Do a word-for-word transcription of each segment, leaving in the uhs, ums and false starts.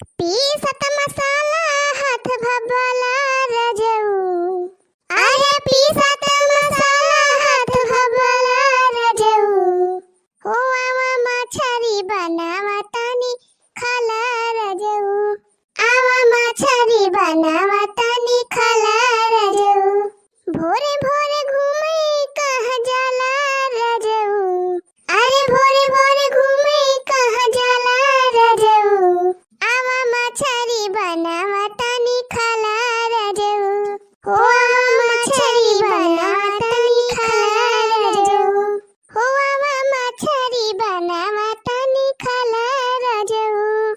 पीसत मसाला हाथ भभला रजऊ, अरे पीसत मसाला हाथ भभला रजऊ, हो आवा मछरी बनावा तनी खाला रजऊ, आवा मछरी बनावा तनी खाला रजऊ। भोरे भोरे घूमे कहाँ जाला रजऊ, अरे भोरे भोरे घूमे कहाँ जाला रजऊ, आवा मछरी बनावा तनी खाला रजऊ, हो आवा मछरी बनावा तनी खाला रजऊ, हो आवा मछरी बनावा तनी खाला रजऊ।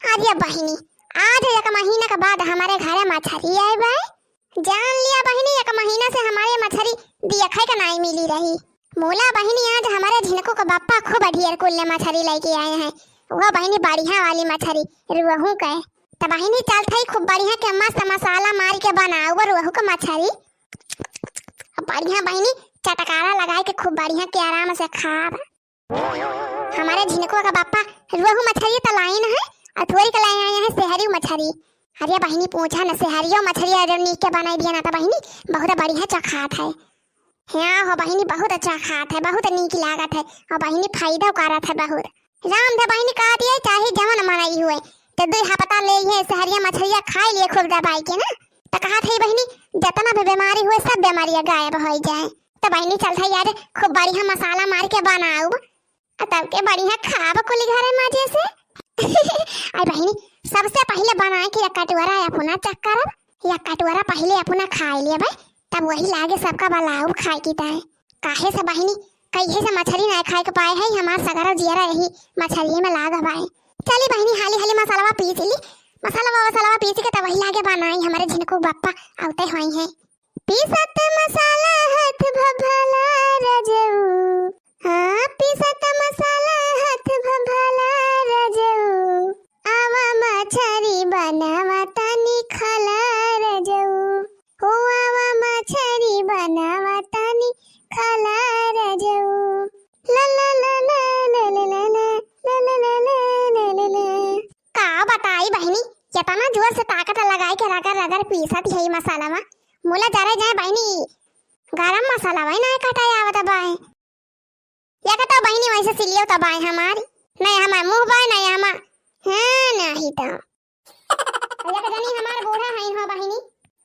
अरे बहिनी, आज एक महीना के बाद हमरे घरे मछरी आए बा। जान लिया बहिनी, एक महीना से हमरे मछरी दियखै के नाई मिली रही। मुला बहिनी, आज हमरे झिनकू के बप्पा खूब ढेर कुल ले मछरी लइके आए हैं। वह बहिनी बढ़िया वाली मछरी, रोहू के। त बहिनी चलत हई खूब बढ़िया के मस्त मसाला मार के बनाउब रोहू के मछरी। बढ़िया बहिनी चटकारा लगाए के खूब बढ़िया के आराम से खाब। हमरे झिनकुआ का बापा रोहू मछरी त लाइन है, अउर थोड़ी के लाए आए हैं सेहरी मछरी। अरे बहिनी पूछा न, सेहरियो मछरी अगर नीक के बनाई दिया ना त बहिनी बहुत बढ़िया चखात है। हाँ हो बहिनी, बहुत अच्छा खात है, बहुत नीक लागत है, अउर बहिनी फायदा करत है बहुत। राम धे बहिनी कह दिए चाहे जवन मनई हुए, त दुई हफ्ता ले ये सेहरिया मछरिया खाए लिए खूब दबाई के ना, त कहत है बहिनी जतना भी बीमारी हुए सब बीमारियां गायब हो जाए। त बहिनी चलत है यार खूब बढ़िया मसाला मार के बनाउब, आ तब के बढ़िया खाब कुली घरे मजे से। आई बहिनी, सबसे पहिले बनाए के या कटोरा अपना check करब, या कटोरा पहिले अपना खाए लेबै, तब वही लागे सबका बलाउब खाए की ताए। काहे से बहिनी, कहिए से मछरी नाय खाए के पाए है, हमार सगरो जियरा यही मछरिये में लाग बाए। चली बहिनी, हाली हाली मसालवा पीस ली, मसालवा वसालवा पीस के तब वही लागे बनाई, हमरे झिनकू बप्पा आवते होई हैं। पीसत मसाला हाथ भभला रजऊ, हाँ, पीसत मसाला हाथ भभला रजऊ, आवा मछरी बनावा तनी खाला रजऊ, हो आवा मछरी बनावा तनी खाला रजऊ। ला ला ला ला ला ला ला ला ला ला ला ला ला ला ला। का बताई बहिनी, केतना जोर से ताकत लगाई के रगड़ रगड़ पीसत है ई मसालवा। मुला जरे जाए बहिनी, गरम मसालवा ही ना कटाए आवत बाए। या का तो बहिनी वैसे सिलियो तो बाए हमारी, नहीं हमार मुँह बाए, नहीं हमार, हाँ, नहीं तो। एक जनी हमार बूढ़ा हईन हो बहिनी,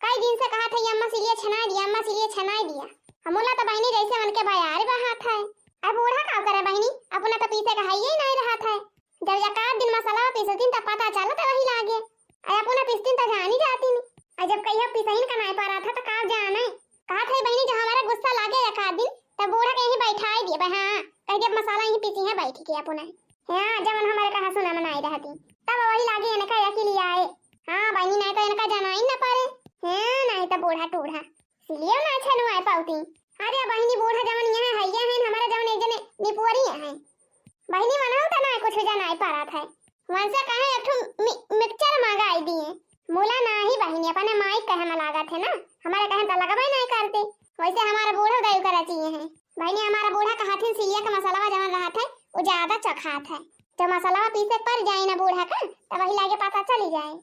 कई दिन से कहत है, "अम्मा सिलिया छनाई दिया, अम्मा सिलिया छनाई दिया।" हम बोला तो बहिनी जैसे मन के बयार बहात है। अब बूढ़ा का करे बहिनी, अपना तो पीसे का है ही नहीं रहत है। जब एक आध दिन मसाला पीसतीन तब पता चलत वही लागे। अरे अपना पीसतीन तो जानी जातीन। अरे जब कहिया पिसहिन का नाई पारा था तो का जाने। कहत है बहिनी जब हमारा गुस्सा लागे एक आध दिन तब बूढ़ा के यहीं बैठाए दिए बे, हाँ, कह दिए मसाला यहीं पीसी है बैठ के अपना। हाँ, जवन हमारे कहा सुना में नाई रहती। तब वही लागे इनका यकीन आए। हाँ, बहिनी, नहीं तो इनका जनाई न पारे। हाँ, नहीं तो बूढ़ा टूढ़ा। सिलियो ना छनुआए पाउती। अरे बहिनी, बूढ़ा जवन यहाँ है, ये हैं, हमारा जवन एक जने निपुअरी हैं। बहिनी, मनाओ तो ना कुछ जनाई पारत है। वनसे कहे एक ठो मि-, mixture मंगाई दिए। मुला नाही बहिनी, अपने माई कहे में लागत है ना, हमारे कहे तो लगबे नहीं करते। वैसे हमारा बूढ़ा गयु करा चाहिए है। बहिनी, हमारा बूढ़ा कहाथिन सिलिया का मसालवा जवन रहत है, वो ज्यादा चखात है। जब मसालवा पीसे पड़ जाए ना बूढ़ा का, तब वही लागे पता चली जाए।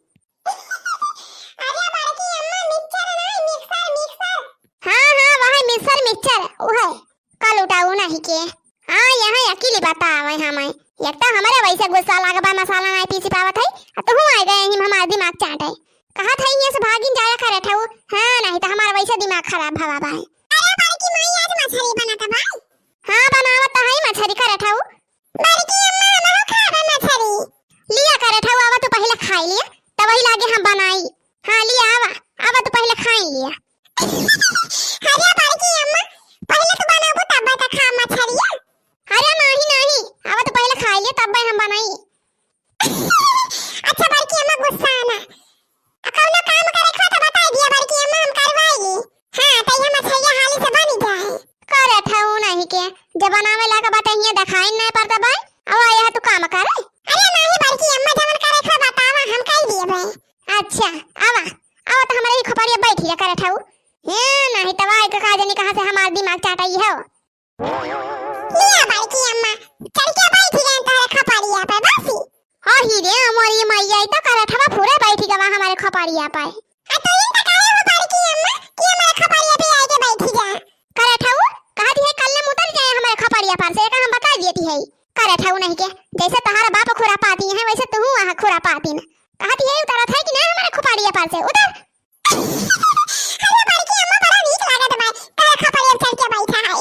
अरे बड़की अम्मा, mixture ना, mixer, mixer। हाँ, हाँ, वह mixer, mixer, वह। कल उठाऊ नहीं के। हाँ, यहाँ अकेली बतावे हमें। एक तो हमारे वैसे गुस्सा लाग बा, मसाला नहीं पीसी पावत है, आ तू आ गए ही हमारा दिमाग चाटे। कहा था ये से भागिन जाया करे ठाऊ। हाँ, नहीं तो हमारा वैसे दिमाग खराब भवा बा। अरे बड़की माई, आज मछरी बनाता भाई। हाँ, बनावत तो है मछरी करे ठाऊ। बड़की अम्मा, हमहू खाबे मछरी। लिया करे ठाऊ, आवा तू पहिले खाई लिया, तब वही लागे हम बनाई। हाँ, लिया आवा, आवा तू पहिले खाई लिया। अरे बड़की अम्मा, पहिले तू बनाबू तब तो खा मछरिया। अरे नाही, नाही, आवा तू पहिले खाई लिया तब हम बनाई। अच्छा बड़की अम्मा, गुस्सा ना। आ कौनो काम करे खा तो बताई दिया बड़की अम्मा, हम करवाई ली। हाँ, तो ये मछरिया हाली से बनी जाए। करे ठाऊ नहीं के, जब बनावे लागा बाटे हियाँ देखाई नहीं पड़ता बाई। अब यह तू काम करे। अरे नहीं बड़की अम्मा, जवन करे खा बतावा, हम कई दिए भाई। अच्छा, आवा, आवा तो हमारे ही खोपड़िया बैठी रह करे ठाऊ। ये नहीं तो वाई का काजनी कहाँ से हमार दिमाग चाटाई हो। लिया बड़की अम्मा, चढ़ के बैठ गए तोहरे खपड़िया पे बसी। अहि रे मोरी मइया, ई त करठवा फुरे बैठी गवा हमरे खपड़िया पर। आ तो इन त काहे हो बड़की अम्मा कि हमरे खपड़िया पे आइके बैठी जा? करठऊ, कहत है कल न उतर जाए हमरे खपड़िया पर से, एका हम बता देती है। करठऊ नहीं के, जैसे तोहार बाप खुरापाती है, वैसे तुहू अहा खुरापाती न। कहत है उतरत है कि ना हमरे खपड़िया पर से, उतर। अरे बड़की अम्मा, बड़ा नीक लागत बा, तोहरे खपड़िया पे चढ़ के बैठा है।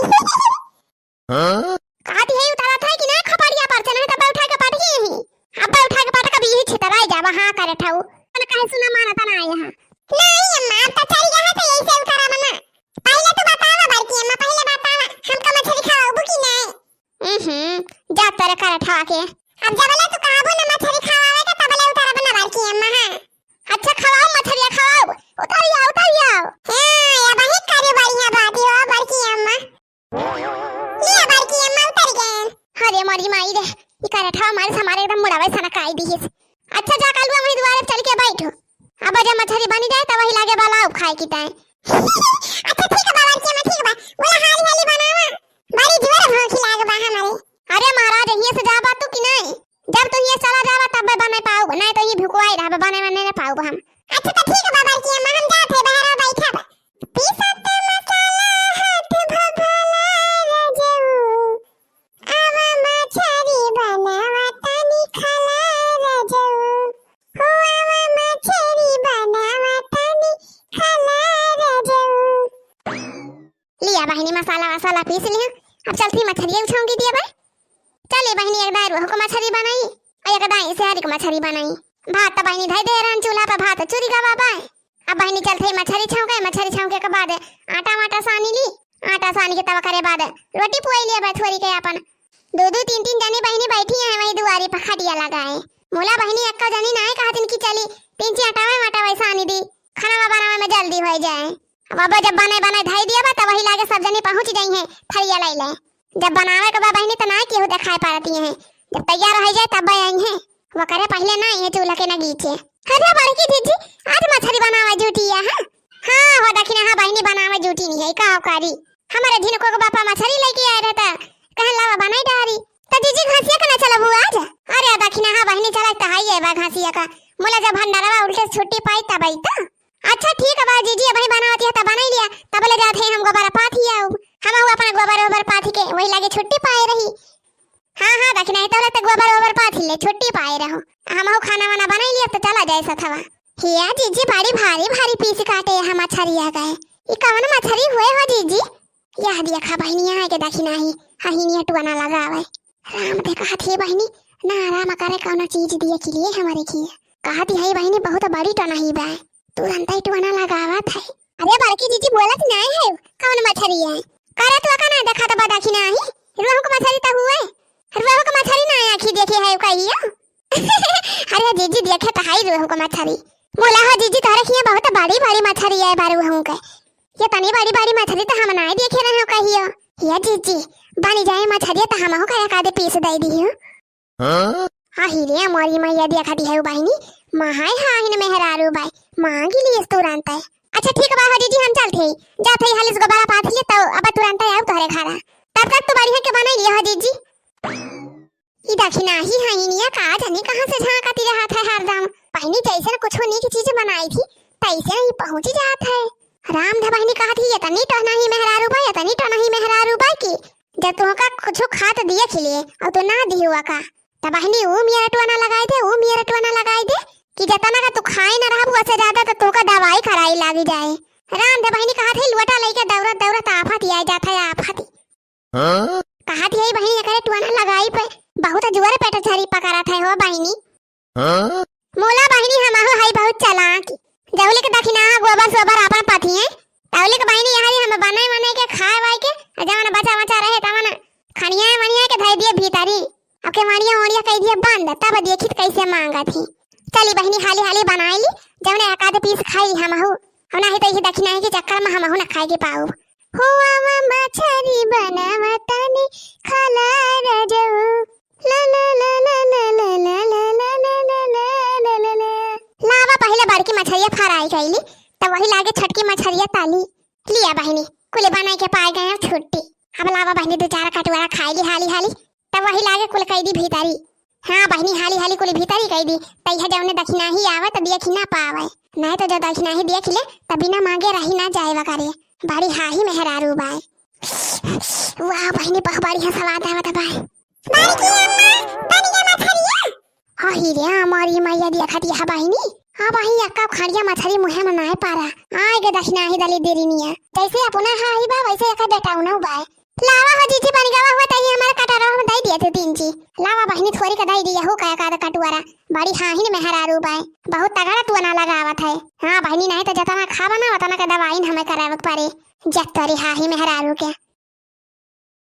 हाँ? कहत है उतरत है कि ना खपड़िया पर से, नहीं तो बैठा के पटकी ही। अब बैठा के पटक भी यही छितराई जावा, हाँ करठऊ। मन कहे सुना मानता ना आया है। नहीं अम्मा, अब तो चल गया है तो यही से उतरा बना। पहले तो बतावा बड़की अम्मा, पहले बतावा, हमका मछली खवाबू कि नहीं? हम्म, जा तोरे करठवा के। अब जबले तू कहबू ना मछली खवावे के, तबले उतरब ना बड़की अम्मा, हाँ। अच्छा खवाओ मछरिया खवाओ, उतरिया, उतरिया। हाँ, या वही करे बढ़िया बात हो बड़की अम्मा। लिया बड़की अम्मा उतर गए। अरे मोरी माई रे, ई करठवा मारे से हमारे एकदम मुड़ावे सनकाई दिहिस। अच्छा जा कालू वही दुआरे चल के बैठो। अब जब मछरी बनी जाए तब वही लागे वाला खाए की ताए। अच्छा ठीक बा बड़की अम्मा, ठीक बा। बोला हाली हाली बनावा। बड़ी जोर भूख लाग बा हमारे। अरे महाराज, हियां से जाबा तू कि नहीं? जब तू हियां चला जाबा तब बने पाऊब, नहीं तो ही भुकवाई रहबा, बने बने नहीं पाऊब हम। अच्छा तो ठीक बा बड़की अम्मा, हम जात है बहरा बैठब। पीसत मसाला हाथ भभला रजऊ, आवा मछरी बनावा तनी खाला रजऊ, हो आवा मछरी बनावा तनी खाला रजऊ। लिया बहिनी, मसाला वसाला पीस लिया, अब चलती मछरिया उछाऊंगी दिया बा। चले बहिनी, एक दाई रोहू क मछरी बनाई, और एक दाई से हरिक मछरी बनाई। भात त बहिनी धई दे रहन चूल्हा पे, भात चुरी गवा बाय। अब बहिनी चलते मछरी छौंके, मछरी छौंके के बाद आटा वाटा सानी ली, आटा सानी के तब करे बाद रोटी पुआई लिया बा थोरी के अपन। दो दो तीन तीन जनी बहिनी बैठी हैं वही दुआरी पर खटिया लगाए। मोला बहिनी एक्का जनी नाय कहतिन कि चली तीन चार आटा वाटा सानी दी, खाना बनावे में जल्दी हो जाए। अब, अब जब बने बने धई दिया बा, तब वही लागे सब जनी पहुँच जाई हैं थरिया लैले। जब बनावे के बा बहिनी, त ना केहू देखाई पड़ती हैं, जब तैयार हो जाए तब आई हैं। वो करे पहले ना ये चूल्हा के नगीचे। अरे बड़की जीजी, आज मछरी बनावे जुटी है, हाँ? हाँ, हो दखिना, हाँ बहिनी, बनावे जुटी नहीं है, का करी? हमारे ढिनको के बापा मछरी लेके आए रहता, कहन लावा बनाई डारी। त जीजी घसिया के ना चलबू आज? अरे दखिना, हाँ बहिनी, चला त हाई है बा घसिया का। मुला जब भंडारवा उल्टे से छुट्टी पाई तब आई त। अच्छा ठीक बा जीजी, अबही बनावत है त बनाई लिया, तब ले जात है हम गोबर पाथी आऊ। हम अपना गोबर ओबर पाथी के वही लागे छुट्टी पाए रही। हाँ हाँ दखिना, ही तोहरे त गोबर ओबर पाथी ले छुट्टी पाए रहो। हमहू खाना वाना बनाई लिया त चला जाए सथवा। हिया जीजी बड़ी भारी भारी पीस काटे है मछरिया गए। ई कवन मछरी हुए हो जीजी? यह देखा बहिनी, यहाँ के दखिना ही हहिनिया टुअना लगावे। राम दे कहत हे बहिनी, ना आराम करे कौनो चीज दिए के लिए हमारे किए। कहत है बहिनी, बहुत बड़ी टनही बा, तुरंत ही टुअना लगावत है। अरे बड़की जीजी बोलत नहीं है, कौन मछरी है? करे तो का ना देखा तो बा दखिना ही, रोहू क मछरी त हुए, रोहू क मछरी ना आँखी देखे है कहियो। अरे जीजी देखे त हाई रोहू क मछरी। मोला हो जीजी तोहरे खिया बहुत बड़ी बड़ी मछरी है बारू हूँ के। ये तनी बड़ी बड़ी मछरी त हम नाय देखे रहे हो कहियो। ये जीजी, बनी जाए मछरी त हमहू का एक आधे पीस दे दियो। हाँ? हाँ ही रे मोरी मैया देखा दी है बहिनी, महाय हाहिन मेहरारू बाई, मांगी ली इस तुरंत है। अच्छा ठीक बा हो जीजी, हम चलत हई, जात हई हालिस गोबरा पाथ लिए तो अब तुरंत आऊ तोहरे घरा। तब तक तो बढ़िया के बनाई लिया हो जीजी। ई दखिना ही हइनिया का जाने कहाँ से झांकती रहत है हरदम। बहिनी जैसन कुछ नीक चीज बनाई थी, तैसे ही पहुँची जात है। राम ध बहिनी कहत ही, "ये तनी टहना ही मेहरारू बा, ये तनी टहना ही मेहरारू बा की जब तुमका कुछ खात दिए खिले और तू ना दिहुआ का, तब बहिनी ऊ मेरा टोना लगाई दे, ऊ मेरा टोना लगाई दे कि जतना का तू खाए ना रहबू, उससे ज्यादा तो तुमका दवाई कराई लागी जाए।" राम ध बहिनी कहत ही, लोटा लेके दौड़त दौड़त आफत ही आ जात है, आफत ही। हाँ? कहत ही बहिनी, एकरे टुअना लगाई पे बहुत जोर पेट झरी पकड़त है हो बहिनी। हाँ? मोला बहिनी, हमहू हई बहुत चालाक। जहुले के दखिना गोबर सोबर अपन पथिए, तहुले के बहिनी यहाँ हम बनाए वनाए के खाए वाए के, आ जवन बचा वचा रहे तवन खनिया वनिया के धई दिए भीतरी। अब के वनिया वनिया कह दिए बंद, तब देखित कैसे मांगत ही। चली बहिनी, हाली हाली बनाई ली, जवने एक आध पीस खाई हमहू। हम नाही तो यही दखिना के चक्कर में हमहू ना खाए के पाऊ। हो आवा मछरी बनावा तनी खाला रजऊ। ला, ला, ला। लावा पहिले बड़की मछरिया फ्राई कइली, तब वही लागे छोटकी मछरिया ताली। लिया बहिनी, कुल बनाई के पाए गए हैं छुट्टी। अब लावा बहिनी दो चार कटोरा खाई ली हाली हाली, तब वही लागे कुल कई दी भीतरी। हाँ बहिनी, हाली हाली कुली भीतरी कई दी, तइहे जउने दखिनाही आवे त देखि ना पावे, नाहीं त जो दखिनाही देखि ले त बिना माँगे रही ना जाए वकरे। बड़ी हाही मेहरारू बाय। वाह बहिनी, बहुत बढ़िया स्वाद आवत बाय। बड़की अम्मा, तनिका मछरिया। अही रे, हमारी मैया दिया खतिया है बहिनी। अब अही अक्का खड़िया मछरी मुँहे में नाहीं पारा। आय गे दखिनाही दली देरिनिया। जैसे अपना हाही बा, वैसे एकर बेटा उनहु बाय। लावा हो जीजी, बन गवा हुआ तही हमारे कटोरा में दई दिया तू तीन जी। लावा बहिनी, थोरी का दई दिया हो, का का कटुआरा। बड़ी हाहिन मेहरारू बाय। बहुत तगड़ा तू ना लगावत है। हाँ बहिनी, नाहीं त जतना खावा ना, उतना के दवाई न हमें करावे के पड़े। जत तोरी हाही मेहरारू के।